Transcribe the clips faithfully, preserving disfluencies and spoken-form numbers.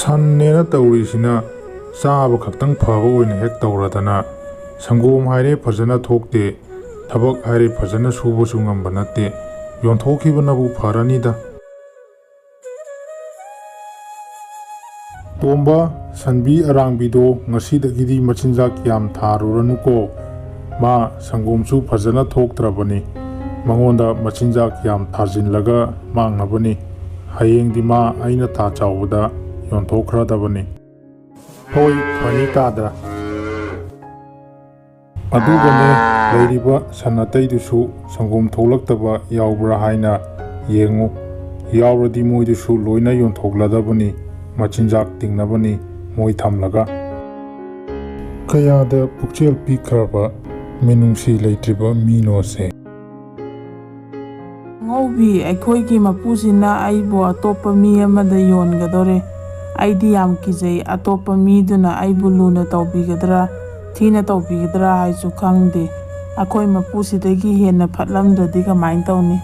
ꯁꯟꯅꯦꯅ ꯇꯧꯔꯤꯁꯤꯅ ꯆꯥꯕ ꯈꯛꯇꯪ ꯐꯕ ꯑꯣꯏꯅ ꯍꯦꯛ ꯇꯧꯔꯗꯅ, ꯁꯪꯒꯣꯝ ꯍꯥꯏꯔꯦ ꯐꯖꯅ ꯊꯣꯛꯇꯦ, ꯊꯕꯛ ꯍꯥꯏꯔꯦ ꯐꯖꯅ ꯁꯨꯕꯁꯨ ꯉꯝꯕ ꯅꯠꯇꯦ, ꯌꯣꯟꯊꯣꯛꯈꯤꯕꯅꯕꯨ ꯐꯔꯅꯤꯗ꯫ ꯇꯣꯝꯕ, ꯁꯟꯕꯤ ꯑꯔꯥꯡꯕꯤꯗꯣ ꯉꯁꯤꯗꯒꯤꯗꯤ ꯃꯆꯤꯟꯖꯥꯛ ꯌꯥꯝ ꯊꯥꯔꯨꯔꯅꯨꯀꯣ꯫ ꯃꯥ ꯁꯪꯒꯣꯝꯁꯨ ꯐꯖꯅ ꯊꯣꯛꯇ꯭ꯔꯕꯅꯤ꯫ ꯃꯉꯣꯟꯗ ꯃꯆꯤꯟꯖꯥꯛ ꯌꯥꯝ ꯊꯥꯖꯤꯜꯂꯒ ꯃꯥꯡꯅꯕꯅꯤ꯫ ꯍꯌꯦꯡꯗꯤ ꯃꯥ ꯑꯩꯅ ꯊꯥ ꯆꯥꯎꯕꯗ ꯌꯣꯟꯊꯣꯛꯈ꯭ꯔꯗꯕꯅꯤ꯫ ꯍꯣꯏ, ꯐꯅꯤ ꯇꯥꯗ꯫ ꯑꯗꯨꯒꯅꯦ, ꯂꯩꯔꯤꯕ ꯁꯟ ꯑꯇꯩꯗꯨꯁꯨ ꯁꯪꯒꯣꯝ ꯊꯣꯛꯂꯛꯇꯕ ꯌꯥꯎꯕ꯭ꯔꯥ ꯍꯥꯏꯅ ꯌꯦꯡꯉꯨ꯫ ꯌꯥꯎꯔꯗꯤ ꯃꯣꯏꯗꯨꯁꯨ ꯂꯣꯏꯅ ꯌꯣꯟꯊꯣꯛꯂꯗꯕꯅꯤ, ꯃꯆꯤꯟꯖꯥꯛ ꯇꯤꯡꯅꯕꯅꯤ ꯃꯣꯏ ꯊꯝꯂꯒ꯫ ꯀꯌꯥꯗ ꯄꯨꯛꯆꯦꯜ ꯄꯤꯛꯈ꯭ꯔꯕ, ꯃꯤꯅꯨꯡꯁꯤ ꯂꯩꯇ꯭ꯔꯤꯕ ꯃꯤꯅꯣꯁꯦ꯫ ꯑꯉꯧꯕꯤ, ꯑꯩꯈꯣꯏꯒꯤ ꯃꯄꯨꯁꯤꯅ ꯑꯩꯕꯨ ꯑꯇꯣꯞꯄ ꯃꯤ ꯑꯃꯗ ꯌꯣꯟꯒꯗꯧꯔꯦ꯫ ꯑꯩꯗꯤ ꯌꯥꯝ ꯀꯤꯖꯩ꯫ ꯑꯇꯣꯞꯄ ꯃꯤꯗꯨꯅ ꯑꯩꯕꯨ ꯂꯨꯅ ꯇꯧꯕꯤꯒꯗ꯭ꯔꯥ, ꯊꯤꯅ ꯇꯧꯕꯤꯒꯗ꯭ꯔꯥ ꯍꯥꯏꯁꯨ ꯈꯪꯗꯦ꯫ ꯑꯩꯈꯣꯏ ꯃꯄꯨꯁꯤꯗꯒꯤ ꯍꯦꯟꯅ ꯐꯠꯂꯝꯗ꯭ꯔꯗꯤ ꯀꯃꯥꯏꯅ ꯇꯧꯅꯤ?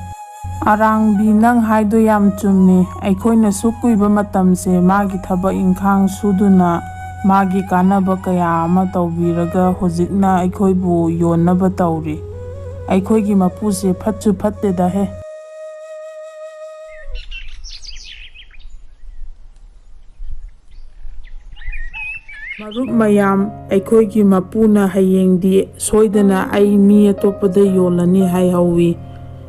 ꯑꯔꯥꯡꯕꯤ, ꯅꯪ ꯍꯥꯏꯗꯣ ꯌꯥꯝ ꯆꯨꯝꯃꯤ꯫ ꯑꯩꯈꯣꯏꯅ ꯁꯨꯛ ꯀꯨꯏꯕ ꯃꯇꯝꯁꯦ ꯃꯥꯒꯤ ꯊꯕꯛ ꯏꯪꯈꯥꯡ ꯁꯨꯗꯨꯅ, ꯃꯥꯒꯤ ꯀꯥꯟꯅꯕ ꯀꯌꯥ ꯑꯃ ꯇꯧꯕꯤꯔꯒ, ꯍꯧꯖꯤꯛꯅ ꯑꯩꯈꯣꯏꯕꯨ ꯌꯣꯟꯅꯕ ꯇꯧꯔꯤ꯫ ꯑꯩꯈꯣꯏꯒꯤ ꯃꯄꯨꯁꯦ ꯐꯠꯁꯨ ꯐꯠꯇꯦꯗꯍꯦ꯫ ꯃꯔꯨꯞ ꯃꯌꯥꯝ, ꯑꯩꯈꯣꯏꯒꯤ ꯃꯄꯨꯅ ꯍꯌꯦꯡꯗꯤ ꯁꯣꯏꯗꯅ ꯑꯩ ꯃꯤ ꯑꯇꯣꯞꯄꯗ ꯌꯣꯜꯂꯅꯤ ꯍꯥꯏꯍꯧꯋꯤ꯫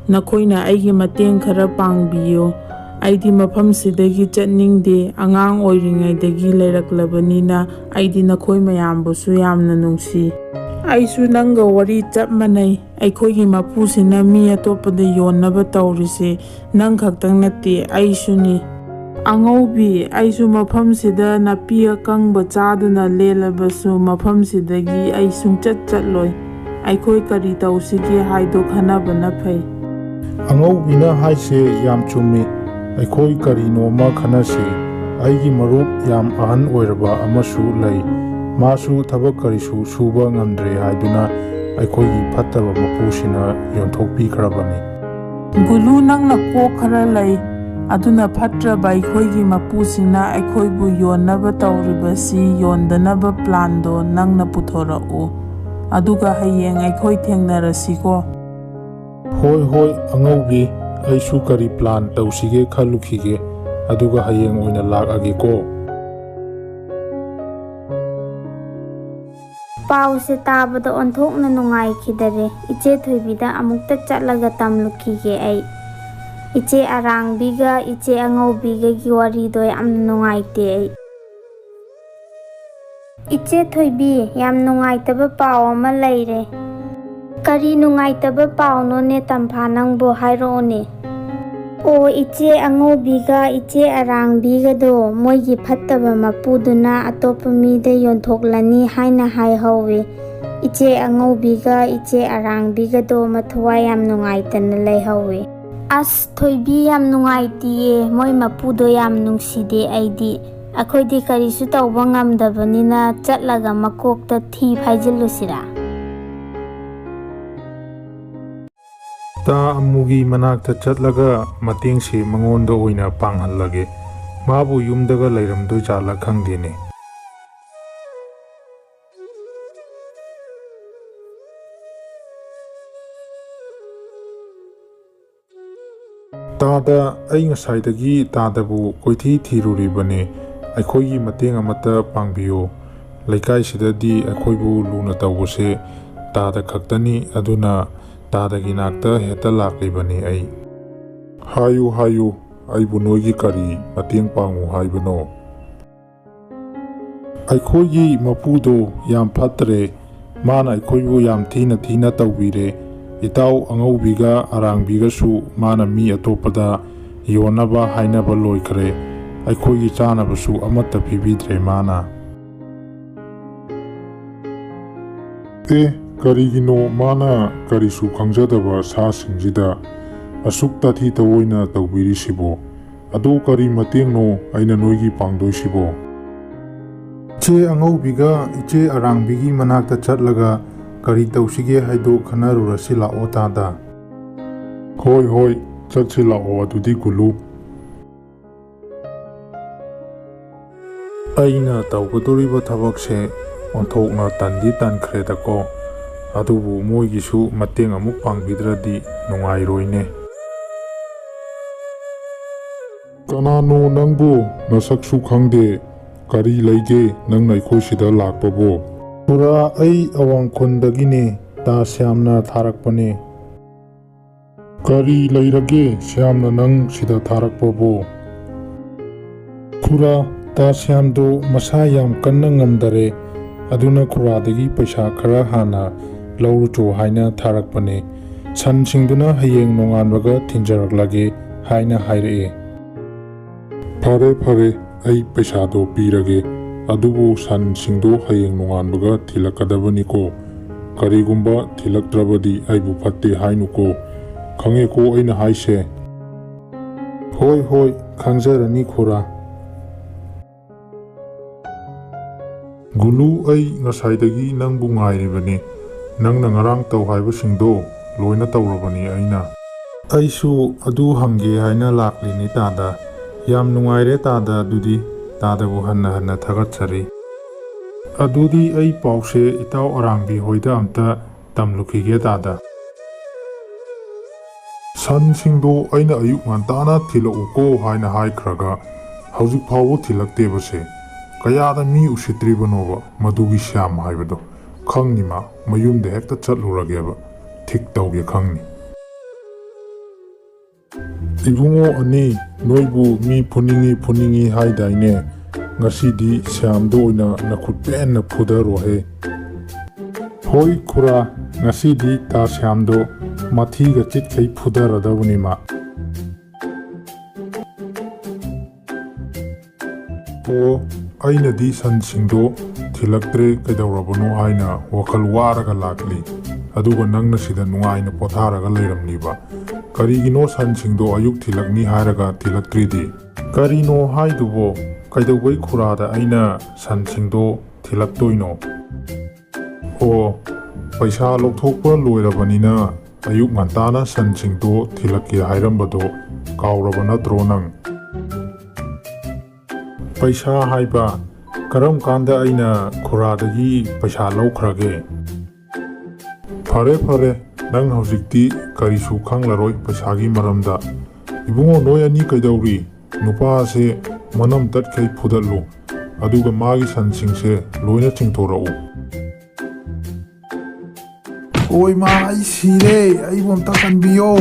ꯅꯈꯣꯏꯅ ꯑꯩꯒꯤ ꯃꯇꯦꯡ ꯈꯔ ꯄꯥꯡꯕꯤꯌꯨ꯫ ꯑꯩꯗꯤ ꯃꯐꯝꯁꯤꯗꯒꯤ ꯆꯠꯅꯤꯡꯗꯦ꯫ ꯑꯉꯥꯡ ꯑꯣꯏꯔꯤꯉꯩꯗꯒꯤ ꯂꯩꯔꯛꯂꯕꯅꯤꯅ ꯑꯩꯗꯤ ꯅꯈꯣꯏ ꯃꯌꯥꯝꯕꯨꯁꯨ ꯌꯥꯝꯅ ꯅꯨꯡꯁꯤ꯫ ꯑꯩꯁꯨ ꯅꯪꯒ ꯋꯥꯔꯤ ꯆꯞ ꯃꯥꯟꯅꯩ꯫ ꯑꯩꯈꯣꯏꯒꯤ ꯃꯄꯨꯁꯤꯅ ꯃꯤ ꯑꯇꯣꯞꯄꯗ ꯌꯣꯟꯅꯕ ꯇꯧꯔꯤꯁꯦ ꯅꯪ ꯈꯛꯇꯪ ꯅꯠꯇꯦ, ꯑꯩꯁꯨꯅꯤ꯫ ꯑꯉꯧꯕꯤ, ꯑꯩꯁꯨ ꯃꯐꯝꯁꯤꯗ ꯅꯥꯄꯤ ꯑꯀꯪꯕ ꯆꯥꯗꯨꯅ ꯂꯦꯜꯂꯕꯁꯨ, ꯃꯐꯝꯁꯤꯗꯒꯤ ꯑꯩ ꯁꯨꯡꯆꯠ ꯆꯠꯂꯣꯏ꯫ ꯑꯩꯈꯣꯏ ꯀꯔꯤ ꯇꯧꯁꯤꯒꯦ ꯍꯥꯏꯗꯣ ꯈꯟꯅꯕꯅ ꯐꯩ꯫ ꯑꯉꯧꯕꯤꯅ ꯍꯥꯏꯁꯦ ꯌꯥꯝ ꯆꯨꯝꯃꯤ꯫ ꯑꯩꯈꯣꯏ ꯀꯔꯤꯅꯣꯃ ꯈꯟꯅꯁꯤ꯫ ꯑꯩꯒꯤ ꯃꯔꯨꯞ ꯌꯥꯝ ꯑꯍꯟ ꯑꯣꯏꯔꯕ ꯑꯃꯁꯨ ꯂꯩ꯫ ꯃꯥꯁꯨ ꯊꯕꯛ ꯀꯔꯤꯁꯨ ꯁꯨꯕ ꯉꯝꯗ꯭ꯔꯦ ꯍꯥꯏꯗꯨꯅ ꯑꯩꯈꯣꯏꯒꯤ ꯐꯠꯇꯕ ꯃꯄꯨꯁꯤꯅ ꯌꯣꯟꯊꯣꯛꯄꯤꯈ꯭ꯔꯕꯅꯤ꯫ ꯒꯨꯂꯨ, ꯅꯪꯅ ꯀꯣꯛ ꯈꯔ ꯂꯩ꯫ ꯑꯗꯨꯅ ꯐꯠꯇ꯭ꯔꯕ ꯑꯩꯈꯣꯏꯒꯤ ꯃꯄꯨꯁꯤꯡꯅ ꯑꯩꯈꯣꯏꯕꯨ ꯌꯣꯟꯅꯕ ꯇꯧꯔꯤꯕꯁꯤ ꯌꯣꯟꯗꯅꯕ ꯄ꯭ꯂꯥꯟꯗꯣ ꯅꯪꯅ ꯄꯨꯊꯣꯔꯛꯎ꯫ ꯑꯗꯨꯒ ꯍꯌꯦꯡ ꯑꯩꯈꯣꯏ ꯊꯦꯡꯅꯔꯁꯤꯀꯣ꯫ ꯍꯣꯏ, ꯍꯣꯏ, ꯑꯉꯧꯕꯤ, ꯑꯩꯁꯨ ꯀꯔꯤ ꯄ꯭ꯂꯥꯟ ꯇꯧꯁꯤꯒꯦ ꯈꯜꯂꯨꯈꯤꯒꯦ, ꯑꯗꯨꯒ ꯍꯌꯦꯡ ꯑꯣꯏꯅ ꯂꯥꯛꯑꯒꯦꯀꯣ꯫ ꯄꯥꯎꯁꯦ ꯇꯥꯕꯗ ꯑꯣꯟꯊꯣꯛꯅ ꯅꯨꯡꯉꯥꯏꯈꯤꯗꯔꯦ꯫ ꯏꯆꯦ ꯊꯣꯏꯕꯤꯗ ꯑꯃꯨꯛꯇ ꯆꯠꯂꯒ ꯇꯝꯂꯨꯈꯤꯒꯦ ꯑꯩ꯫ ꯏꯆꯦ ꯑꯔꯥꯡꯕꯤꯒ ꯏꯆꯦ ꯑꯉꯧꯕꯤꯒꯒꯤ ꯋꯥꯔꯤꯗꯣ ꯌꯥꯝꯅ ꯅꯨꯡꯉꯥꯏꯇꯦ ꯑꯩ꯫ ꯏꯆꯦ ꯊꯣꯏꯕꯤ, ꯌꯥꯝ ꯅꯨꯡꯉꯥꯏꯇꯕ ꯄꯥꯎ ꯑꯃ ꯂꯩꯔꯦ꯫ ꯀꯔꯤ ꯅꯨꯡꯉꯥꯏꯇꯕ ꯄꯥꯎꯅꯣꯅꯦ ꯇꯝꯐꯥ, ꯅꯪꯕꯨ ꯍꯥꯏꯔꯛꯑꯣꯅꯦ꯫ ꯑꯣ, ꯏꯆꯦ ꯑꯉꯧꯕꯤꯒ ꯏꯆꯦ ꯑꯔꯥꯡꯕꯤꯒꯗꯣ ꯃꯣꯏꯒꯤ ꯐꯠꯇꯕ ꯃꯄꯨꯗꯨꯅ ꯑꯇꯣꯞꯄ ꯃꯤꯗ ꯌꯣꯟꯊꯣꯛꯂꯅꯤ ꯍꯥꯏꯅ ꯍꯥꯏꯍꯧꯋꯤ꯫ ꯏꯆꯦ ꯑꯉꯧꯕꯤꯒ ꯏꯆꯦ ꯑꯔꯥꯡꯕꯤꯒꯗꯣ ꯃꯊꯋꯥꯏ ꯌꯥꯝ ꯅꯨꯡꯉꯥꯏꯇꯅ ꯂꯩꯍꯧꯋꯤ꯫ ꯑꯁ ꯊꯣꯏꯕꯤ, ꯌꯥꯝ ꯅꯨꯡꯉꯥꯏꯇꯤꯌꯦ, ꯃꯣꯏ ꯃꯄꯨꯗꯣ ꯌꯥꯝ ꯅꯨꯡꯁꯤꯗꯦ ꯑꯩꯗꯤ꯫ ꯑꯩꯈꯣꯏꯗꯤ ꯀꯔꯤꯁꯨ ꯇꯧꯕ ꯉꯝꯗꯕꯅꯤꯅ ꯆꯠꯂꯒ ꯃꯀꯣꯛꯇ ꯊꯤ ꯐꯥꯏꯖꯤꯜꯂꯨꯁꯤꯔꯥ? ꯇꯥ ꯑꯃꯨꯒꯤ ꯃꯅꯥꯛꯇ ꯆꯠꯂꯒ ꯃꯇꯦꯡꯁꯦ ꯃꯉꯣꯟꯗ ꯑꯣꯏꯅ ꯄꯥꯡꯍꯜꯂꯒꯦ꯫ ꯃꯥꯕꯨ ꯌꯨꯝꯗꯒ ꯂꯩꯔꯝꯗꯣꯏ ꯖꯥꯠꯂ ꯈꯪꯗꯦꯅꯦ꯫ ꯇꯥꯗ, ꯑꯩ ꯉꯁꯥꯏꯗꯒꯤ ꯇꯥꯗꯕꯨ ꯀꯣꯏꯊꯤ ꯊꯤꯔꯨꯔꯤꯕꯅꯦ꯫ ꯑꯩꯈꯣꯏꯒꯤ ꯃꯇꯦꯡ ꯑꯃꯠꯇ ꯄꯥꯡꯕꯤꯌꯨ꯫ ꯂꯩꯀꯥꯏꯁꯤꯗꯗꯤ ꯑꯩꯈꯣꯏꯕꯨ ꯂꯨꯅ ꯇꯧꯕꯁꯦ ꯇꯥꯗ ꯈꯛꯇꯅꯤ, ꯑꯗꯨꯅ ꯇꯥꯗꯒꯤ ꯅꯥꯛꯇ ꯍꯦꯛꯇ ꯂꯥꯛꯂꯤꯕꯅꯤ ꯑꯩ꯫ ꯍꯥꯏꯌꯨ, ꯍꯥꯏꯌꯨ, ꯑꯩꯕꯨ ꯅꯣꯏꯒꯤ ꯀꯔꯤ ꯃꯇꯦꯡ ꯄꯥꯡꯉꯨ ꯍꯥꯏꯕꯅꯣ? ꯑꯩꯈꯣꯏꯒꯤ ꯃꯄꯨꯗꯣ ꯌꯥꯝ ꯐꯠꯇ꯭ꯔꯦ꯫ ꯃꯥꯅ ꯑꯩꯈꯣꯏꯕꯨ ꯌꯥꯝ ꯊꯤꯅ ꯊꯤꯅ ꯇꯧꯕꯤꯔꯦ꯫ ꯏꯇꯥꯎ ꯑꯉꯧꯕꯤꯒ ꯑꯔꯥꯡꯕꯤꯒꯁꯨ ꯃꯥꯅ ꯃꯤ ꯑꯇꯣꯞꯄꯗ ꯌꯣꯟꯅꯕ ꯍꯥꯏꯅꯕ ꯂꯣꯏꯈ꯭ꯔꯦ꯫ ꯑꯩꯈꯣꯏꯒꯤ ꯆꯥꯅꯕꯁꯨ ꯑꯃꯠꯇ ꯄꯤꯕꯤꯗ꯭ꯔꯦ ꯃꯥꯅ꯫ ꯑꯦ, ꯀꯔꯤꯒꯤꯅꯣ ꯃꯥꯅ ꯀꯔꯤꯁꯨ ꯈꯪꯖꯗꯕ ꯁꯥꯁꯤꯡꯁꯤꯗ ꯑꯁꯨꯛ ꯇꯥꯊꯤ ꯇꯑꯣꯏꯅ ꯇꯧꯕꯤꯔꯤꯁꯤꯕꯣ? ꯑꯗꯣ ꯀꯔꯤ ꯃꯇꯦꯡꯅꯣ ꯑꯩꯅ ꯅꯣꯏꯒꯤ ꯄꯥꯡꯗꯣꯏꯁꯤꯕꯣ? ꯏꯆꯦ ꯑꯉꯧꯕꯤꯒ ꯏꯆꯦ ꯑꯔꯥꯡꯕꯤꯒꯤ ꯃꯅꯥꯛꯇ ꯆꯠꯂꯒ ꯀꯔꯤ ꯇꯧꯁꯤꯒꯦ ꯍꯥꯏꯗꯣ ꯈꯟꯅꯔꯨꯔꯁꯤ ꯂꯥꯛꯑꯣ ꯇꯥꯗ꯫ ꯍꯣꯏ, ꯍꯣꯏ, ꯆꯠꯁꯤ ꯂꯥꯛꯑꯣ ꯑꯗꯨꯗꯤ ꯒꯨꯂꯨ꯫ ꯑꯩꯅ ꯇꯧꯒꯗꯧꯔꯤꯕ ꯊꯕꯛꯁꯦ ꯑꯣꯟꯊꯣꯛꯅ ꯇꯟꯗꯤ ꯇꯟꯈ꯭ꯔꯦꯗꯀꯣ꯫ ꯑꯗꯨꯕꯨ ꯃꯣꯏꯒꯤꯁꯨ ꯃꯇꯦꯡ ꯑꯃꯨꯛ ꯄꯥꯡꯕꯤꯗ꯭ꯔꯗꯤ ꯅꯨꯡꯉꯥꯏꯔꯣꯏꯅꯦ꯫ ꯀꯅꯥꯅꯣ ꯅꯪꯕꯨ? ꯅꯁꯛꯁꯨ ꯈꯪꯗꯦ꯫ ꯀꯔꯤ ꯂꯩꯒꯦ ꯅꯪꯅ ꯑꯩꯈꯣꯏ ꯁꯤꯗ ꯂꯥꯛꯄꯕꯨ? ꯈꯨꯔꯥ, ꯑꯩ ꯑꯋꯥꯡ ꯈꯨꯟꯗꯒꯤꯅꯦ꯫ ꯇꯥ ꯁ꯭ꯌꯥꯝꯅ ꯊꯥꯔꯛꯄꯅꯦ꯫ ꯀꯔꯤ ꯂꯩꯔꯒꯦ ꯁ꯭ꯌꯥꯝꯅ ꯅꯪ ꯁꯤꯗ ꯊꯥꯔꯛꯄꯕꯨ? ꯈꯨꯔꯥ, ꯇꯥ ꯁ꯭ꯌꯥꯝꯗꯣ ꯃꯁꯥ ꯌꯥꯝ ꯀꯟꯅ ꯉꯝꯗꯔꯦ, ꯑꯗꯨꯅ ꯈꯨꯔꯥꯗꯒꯤ ꯄꯩꯁꯥ ꯈꯔ ꯍꯥꯟꯅ ꯂꯧꯔꯨꯆꯣ ꯍꯥꯏꯅ ꯊꯥꯔꯛꯄꯅꯦ꯫ ꯁꯟꯁꯤꯡꯗꯨꯅ ꯍꯌꯦꯡ ꯅꯣꯡꯉꯥꯟꯕꯒ ꯊꯤꯟꯖꯔꯛꯂꯒꯦ ꯍꯥꯏꯅ ꯍꯥꯏꯔꯛꯑꯦ꯫ ꯐꯔꯦ, ꯐꯔꯦ, ꯑꯩ ꯄꯩꯁꯥꯗꯣ ꯄꯤꯔꯒꯦ, ꯑꯗꯨꯕꯨ ꯁꯟꯁꯤꯡꯗꯣ ꯍꯌꯦꯡ ꯅꯣꯡꯉꯥꯟꯕꯒ ꯊꯤꯜꯂꯛꯀꯗꯕꯅꯤꯀꯣ꯫ ꯀꯔꯤꯒꯨꯝꯕ ꯊꯤꯜꯂꯛꯇ꯭ꯔꯕꯗꯤ ꯑꯩꯕꯨ ꯐꯠꯇꯦ ꯍꯥꯏꯅꯨꯀꯣ꯫ ꯈꯪꯉꯦꯀꯣ ꯑꯩꯅ ꯍꯥꯏꯁꯦ? ꯍꯣꯏ, ꯍꯣꯏ, ꯈꯪꯖꯔꯅꯤ ꯈꯨꯔꯥ꯫ ꯒꯨꯂꯨ, ꯑꯩ ꯉꯁꯥꯏꯗꯒꯤ ꯅꯪꯕꯨ ꯉꯥꯏꯔꯤꯕꯅꯤ꯫ ꯅꯪꯅ ꯉꯔꯥꯡ ꯇꯧ ꯍꯥꯏꯕꯁꯤꯡꯗꯣ ꯂꯣꯏꯅ ꯇꯧꯔꯕꯅꯤ ꯑꯩꯅ꯫ ꯑꯩꯁꯨ ꯑꯗꯨ ꯍꯪꯒꯦ ꯍꯥꯏꯅ ꯂꯥꯛꯂꯤꯅꯤ ꯇꯥꯗ꯫ ꯌꯥꯝ ꯅꯨꯡꯉꯥꯏꯔꯦ ꯇꯥꯗ, ꯑꯗꯨꯗꯤ ꯇꯥꯗꯕꯨ ꯍꯟꯅ ꯍꯟꯅ ꯊꯥꯒꯠꯆꯔꯤ꯫ ꯑꯗꯨꯗꯤ ꯑꯩ ꯄꯥꯎꯁꯦ ꯏꯇꯥꯎ ꯑꯔꯥꯡꯕꯤ ꯍꯣꯏꯗ ꯑꯝꯇ ꯇꯝꯂꯨꯈꯤꯒꯦ ꯇꯥꯗ꯫ ꯁꯟꯁꯤꯡꯗꯣ ꯑꯩꯅ ꯑꯌꯨꯛ ꯉꯟꯇꯥꯅ ꯊꯤꯜꯂꯛꯎꯀꯣ ꯍꯥꯏꯅ ꯍꯥꯏꯈ꯭ꯔꯒ ꯍꯧꯖꯤꯛ ꯐꯥꯎꯕ ꯊꯤꯜꯂꯛꯇꯦꯕꯁꯦ꯫ ꯀꯌꯥꯗ ꯃꯤ ꯎꯁꯤꯠꯇ꯭ꯔꯤꯕꯅꯣꯕ ꯃꯗꯨꯒꯤ ꯁ꯭ꯌꯥꯝ ꯍꯥꯏꯕꯗꯣ꯫ ꯈꯪꯅꯤ ꯃꯥ, ꯃꯌꯨꯝꯗ ꯍꯦꯛꯇ ꯆꯠꯂꯨꯔꯒꯦꯕ꯫ ꯊꯤꯛ ꯇꯧꯒꯦ ꯈꯪꯅꯤ꯫ ꯏꯕꯨꯡꯉꯣ ꯑꯅꯤ, ꯅꯣꯏꯕꯨ ꯃꯤ ꯐꯨꯅꯤꯡꯉꯤ ꯐꯨꯅꯤꯡꯉꯤ ꯍꯥꯏꯗꯥꯏꯅꯦ? ꯉꯁꯤꯗꯤ ꯁ꯭ꯌꯥꯝꯗ ꯑꯣꯏꯅ ꯅꯈꯨꯠ ꯄꯦꯟꯅ ꯐꯨꯗꯔꯣꯍꯦ꯫ ꯍꯣꯏ ꯈꯨꯔꯥ, ꯉꯁꯤꯗꯤ ꯇꯥ ꯁ꯭ꯌꯥꯝꯗꯣ ꯃꯊꯤꯒ ꯆꯤꯠꯈꯩ ꯐꯨꯗꯔꯗꯕꯅꯤ ꯃꯥ꯫ ꯑꯣ, ꯑꯩꯅꯗꯤ ꯁꯟꯁꯤꯡꯗꯣ ꯊꯤꯜꯂꯛꯇ꯭ꯔꯦ ꯀꯩꯗꯧꯔꯕꯅꯣ ꯍꯥꯏꯅ ꯋꯥꯈꯜ ꯋꯥꯔꯒ ꯂꯥꯛꯂꯤ, ꯑꯗꯨꯒ ꯅꯪꯅ ꯁꯤꯗ ꯅꯨꯡꯉꯥꯏꯅ ꯄꯣꯊꯥꯔꯒ ꯂꯩꯔꯝꯂꯤꯕ꯫ ꯀꯔꯤꯒꯤꯅꯣ ꯁꯟꯁꯤꯡꯗꯣ ꯑꯌꯨꯛ ꯊꯤꯜꯂꯛꯅꯤ ꯍꯥꯏꯔꯒ ꯊꯤꯜꯂꯛꯇ꯭ꯔꯤꯗꯤ? ꯀꯔꯤꯅꯣ ꯍꯥꯏꯗꯨꯕꯣ? ꯀꯩꯗꯧꯕꯩ ꯈꯨꯔꯥꯗ ꯑꯩꯅ ꯁꯟꯁꯤꯡꯗꯣ ꯊꯤꯜꯂꯛꯇꯣꯏꯅꯣ? ꯑꯣ, ꯄꯩꯁꯥ ꯂꯧꯊꯣꯛꯄ ꯂꯣꯏꯔꯕꯅꯤꯅ ꯑꯌꯨꯛ ꯉꯟꯇꯥꯅ ꯁꯟꯁꯤꯡꯗꯣ ꯊꯤꯜꯂꯛꯀꯦ ꯍꯥꯏꯔꯝꯕꯗꯣ ꯀꯥꯎꯔꯕ ꯅꯠꯇ꯭ꯔꯣ ꯅꯪ? ꯄꯩꯁꯥ ꯍꯥꯏꯕ? ꯀꯔꯝ ꯀꯥꯟꯗ ꯑꯩꯅ ꯈꯨꯔꯥꯗꯒꯤ ꯄꯩꯁꯥ ꯂꯧꯈ꯭ꯔꯒꯦ? ꯐꯔꯦ, ꯐꯔꯦ, ꯅꯪ ꯍꯧꯖꯤꯛꯇꯤ ꯀꯔꯤꯁꯨ ꯈꯪꯂꯔꯣꯏ ꯄꯩꯁꯥꯒꯤ ꯃꯔꯝꯗ꯫ ꯏꯕꯨꯡꯉꯣ, ꯅꯣꯏ ꯑꯅꯤ ꯀꯩꯗꯧꯔꯤ? ꯅꯨꯄꯥꯁꯦ ꯃꯅꯝ ꯇꯠꯈꯩ ꯐꯨꯗꯠꯂꯨ, ꯑꯗꯨꯒ ꯃꯥꯒꯤ ꯁꯟꯁꯤꯡꯁꯦ ꯂꯣꯏꯅ ꯆꯤꯡꯊꯣꯔꯛꯎ꯫ ꯑꯣꯏ ꯃꯥ, ꯑꯩ ꯁꯤꯔꯦ, ꯑꯩꯕꯨ ꯑꯝꯇ ꯀꯟꯕꯤꯌꯣ,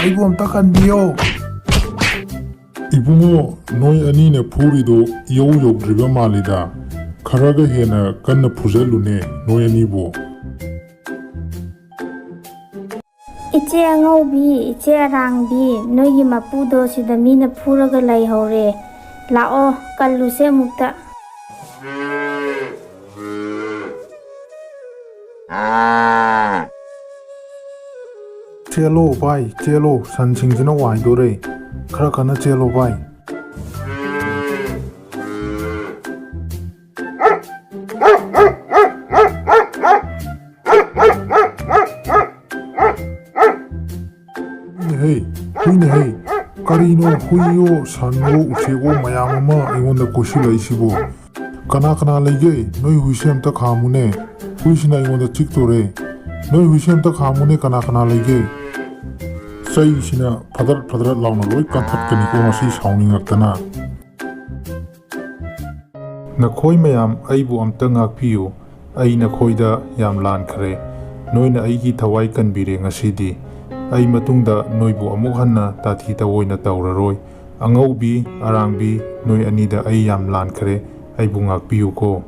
ꯑꯩꯕꯨ ꯑꯝꯇ ꯀꯟꯕꯤꯌꯣ꯫ ꯏꯕꯨꯡꯉꯣ, ꯅꯣꯏ ꯑꯅꯤꯅ ꯐꯨꯔꯤꯗꯣ ꯏꯌꯧ ꯌꯧꯗ꯭ꯔꯤꯕ ꯃꯥꯜꯂꯤꯗ꯫ ꯈꯔꯒ ꯍꯦꯟꯅ ꯀꯟꯅ ꯐꯨꯖꯜꯂꯨꯅꯦ ꯅꯣꯏ ꯑꯅꯤꯕꯨ꯫ ꯏꯆꯦ ꯑꯉꯧꯕꯤ, ꯏꯆꯦ ꯑꯔꯥꯡꯕꯤ, ꯅꯣꯏꯒꯤ ꯃꯄꯨꯗꯣ ꯁꯤꯗ ꯃꯤꯅ ꯐꯨꯔꯒ ꯂꯩꯍꯧꯔꯦ꯫ ꯂꯥꯛꯑꯣ, ꯀꯜꯂꯨꯁꯦ ꯑꯃꯨꯛꯇ꯫ ꯆꯦꯜꯂꯣ ꯚꯥꯏ, ꯆꯦꯜꯂꯣ, ꯁꯟꯁꯤꯡꯁꯤꯅ ꯋꯥꯏꯗꯣꯔꯦ꯫ ꯈꯔ ꯀꯟꯅ ꯆꯦꯜꯂꯣ ꯚꯥꯏ꯫ ꯍꯨꯏꯅꯦꯍꯦ, ꯍꯨꯏꯅꯦꯍꯦ꯫ ꯀꯔꯤꯅꯣ ꯍꯨꯏꯌꯣ, ꯁꯟꯋꯣ, ꯎꯆꯦꯛꯋꯣ ꯃꯌꯥꯝ ꯑꯃ ꯑꯩꯉꯣꯟꯗ ꯀꯣꯏꯁꯤꯜꯂꯛꯏꯁꯤꯕꯣ? ꯀꯅꯥ ꯀꯅꯥ ꯂꯩꯒꯦ? ꯅꯣꯏ ꯍꯨꯏꯁꯦ ꯑꯝꯇ ꯈꯥꯝꯃꯨꯅꯦ꯫ ꯍꯨꯏꯁꯤꯅ ꯑꯩꯉꯣꯟꯗ ꯆꯤꯛꯇꯣꯔꯦ꯫ ꯅꯣꯏ ꯍꯨꯏꯁꯦ ꯑꯝꯇ ꯈꯥꯝꯃꯨꯅꯦ, ꯀꯅꯥ ꯀꯅꯥ ꯂꯩꯒꯦ? ꯆꯩꯁꯤꯅ ꯐꯗ꯭ꯔꯠ ꯐꯗ꯭ꯔꯠ ꯂꯥꯎꯅ ꯂꯣꯏ ꯀꯥꯟꯊꯠꯀꯅꯤꯀꯣ ꯉꯁꯤ ꯁꯥꯎꯅꯤꯡꯉꯛꯇꯅ꯫ ꯅꯈꯣꯏ ꯃꯌꯥꯝ ꯑꯩꯕꯨ ꯑꯝꯇ ꯉꯥꯛꯄꯤꯌꯨ꯫ ꯑꯩ ꯅꯈꯣꯏꯗ ꯌꯥꯝ ꯂꯥꯟꯈ꯭ꯔꯦ꯫ ꯅꯣꯏꯅ ꯑꯩꯒꯤ ꯊꯋꯥꯏ ꯀꯟꯕꯤꯔꯦ ꯉꯁꯤꯗꯤ꯫ ꯑꯩ ꯃꯇꯨꯡꯗ ꯅꯣꯏꯕꯨ ꯑꯃꯨꯛ ꯍꯟꯅ ꯇꯥꯊꯤ ꯇꯑꯣꯏꯅ ꯇꯧꯔꯔꯣꯏ꯫ ꯑꯉꯧꯕꯤ, ꯑꯔꯥꯡꯕꯤ, ꯅꯣꯏ ꯑꯅꯤꯗ ꯑꯩ ꯌꯥꯝ ꯂꯥꯟꯈ꯭ꯔꯦ꯫ ꯑꯩꯕꯨ ꯉꯥꯛꯄꯤꯌꯨꯀꯣ꯫